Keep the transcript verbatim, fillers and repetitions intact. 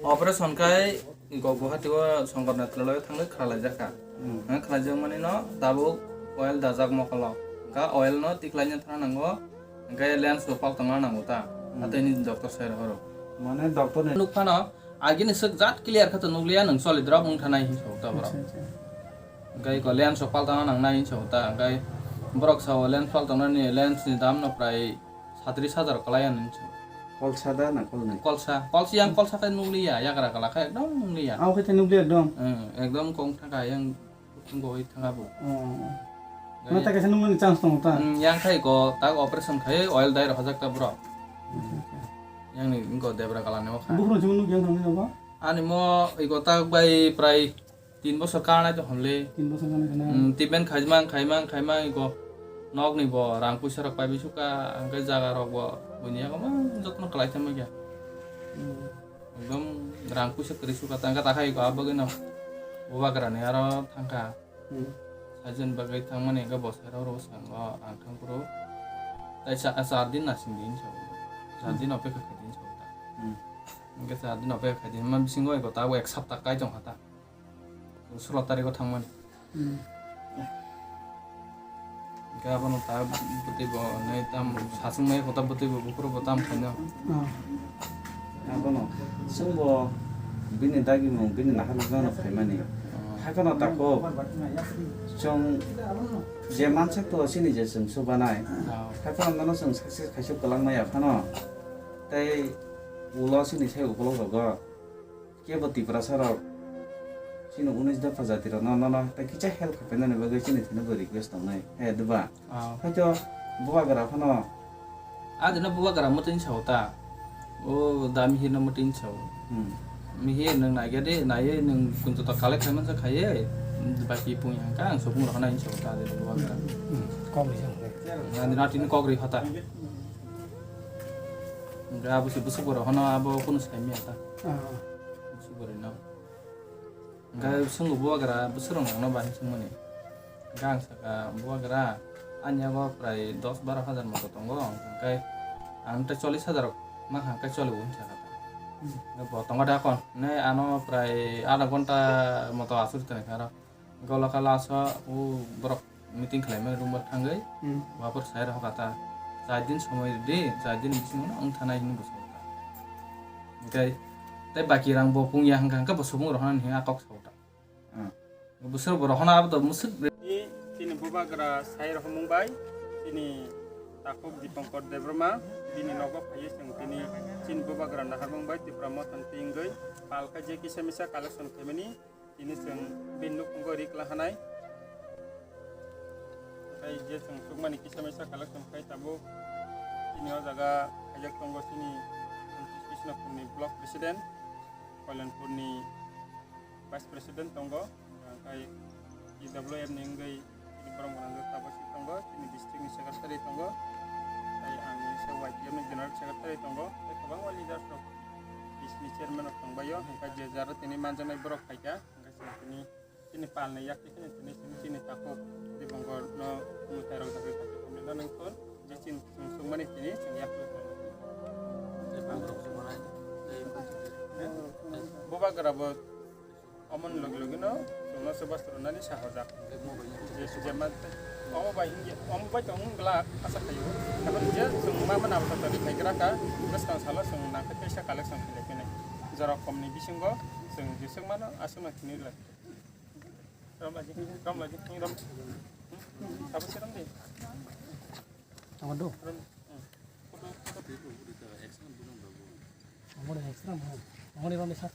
Operation khai go Guwahati o Shankar Netralaya thangwi khlailaijak kha. Hmm. Ang khlaijak mani no tabuk oil dajak mokolo. Ka oil no tiklaina thana nango. Hwnkhe lens bo paltongna nango ta. Hmm. Athaini doctor sai rohoro. Mane doctor ni nuk phano agini swk jat clear kha to nukliya nwng choli drop wng thanai hinwi sa ta borok. Acha, acha. Hwnkhe ko lens bo paltongna nangnai hinwi sa ta. Hwnkhe borok sao lens paltongnani lens ni dam no prai Satris hajar kwlai ano hinwi sa. Kolsa da na kolnwi? Kolsa. Kolsa yang kolsa khe nukliya, yagra kala khe ekdom nukliya. Abo khe nukliya ekdom? Hmm, ekdom kong thangkha yang kutung goi thangkha bo. Oh. Gai- Ma ta kaisa nukmani chance tongo ta? Hmm, yang khai ko tak operation khai oil dai rok hajak ta bro. Hmm. Yang ni ko debra kala ni o kha. Buphuru chuma nuk yang thangni abo? Ani mo iko tak bai prai Tin bosor kanai to hwnle. Tin bosor kanai kana? Hmm, treatment khaimang, khaimang, khaimang iko nok ni bo rang puisa rok paibi suka, hwnkhe jaga rok bo buini yago ma jotno kwlai thangma khe. Hmm. Ekdom rang puisa kwrwi suka tangka takhai iko abagwi no bubagra ni aro thangkha. Hmm. Sajani bagwi thangmani hwnkhe bosai rok rw sango ang thangphuru. Tai sa, char din nasing din sa. Char din opekha khaidin sa. Hmm. Hwnkhe char din opekha khaidin ma bisingo iko tabo ek sapta kai tongkha ta. Sulok tariko thangmani. Hmm. Hwnkhe abono ta bwtwi bo nai tam sasung mai kota bwtwi bo buphuru bo tam khaino. Ah. Abono chwngbo bini dagimung bini naharmung no phaimani. Ah. Haikhe no tako chwng je mansak to chini je chwng subanai. Ah. Haikhe no nono chwng success khaisuk kwlangmaya phano tei ulo chini sai ukolog rogo. Kebo Tiprasa rok chini unis dopha jati rok no, no, no, tei kisa help khapainani bagwi chini thani bo request tongnai. He, duba. Ah. Hoito bubagra phano. Adina bubagra mwtwi sao ta. O da mihir no mwtwi sao. Hmm. Mihir nwng naikhe de, naiye nwng kunto to collect khai mansa khaiye. Baki pung yang ka ang sopung rok nai sao ta adina bubagra. Hmm. Kok ri sao. Adina tini kok ri hota. Hwnkhe abo se bwswk borok hano abo kunu sai manya ta. Ah. Bwswk borok no. Hwnkhe swngbo bubagra bwswk rok nangno bahai swngmani. Hwnkhe ang sakha bubagra ani yago prai dos baro hajar moto tongo hwnkhe ang tei chollish hajar rok mankha hwnkhe cholibo hinwi sakha ta. Hmm. Hwnkhe bo tongo da kon ne ano prai adha ghonta moto asuri tongkha aro. Goloka last o o borok meeting khlaimani room o thangwi Hmm. Wapor sai rok ta char din somoi rwdi, char din bisingo no wng thanai hinwi bo sao ta. Hwnkhe tei baki rang bo pung ya hwnkha hwnkhe bo subung rok hwnwi a kok sao ta. Hmm. Bwswk bo rok hwnwi abo to mwswk. Chini bubagra sai rok mung bai chini takhuk Dipankar Debbarma bini nogo phaiwi chwng tini chini bubagra naharmung bai Tipra Motha ni twi wngwi pal khe je kisa misa collection khaimani. Tini chwng bini nukhungo ri kla hanai. Tei je chwng chukmani kisa misa collection khai tabuk. Chini o jaga khaijak tongo chini Krishnapurni block president, Koilanpurni vice president tongo. Hwnkhe T W F ni wngwi chini borok rok tabuk si tongo, chini district ni secretary tongo. Tei ang se Y T F ni general secretary tongo. Tei kwbangma leaders rok, bisni chairman rok tongbaio, hwnkhe je jaro tini manjaknai borok phaikha, hwnkhe chwng tini chini palni yak twi kheno tini chini, chini takhuk Dibongor no mwtai rok dagwi kaitor khumlino nangkon, je chini chwng sukmani tini chwng yak twi khumlino. Bubagra bo omoni logi logi no chwngno se bwswk rwnani sahojak. Je, je ma, omo bai hwnwi, omo bai tong wng glak, asa khaio. Haikhe je chwng ma, ma nabo totally khai gra kha, bwskang salo chwng nang khe teisa collection khlai phinai. Jora komni bisingo chwng jeswk mano, aswk no khinwi lai. Rom laji, rom laji, rom. Sabo se rom di. Tama do. Rom. Amore extra mo. Amore rom sa.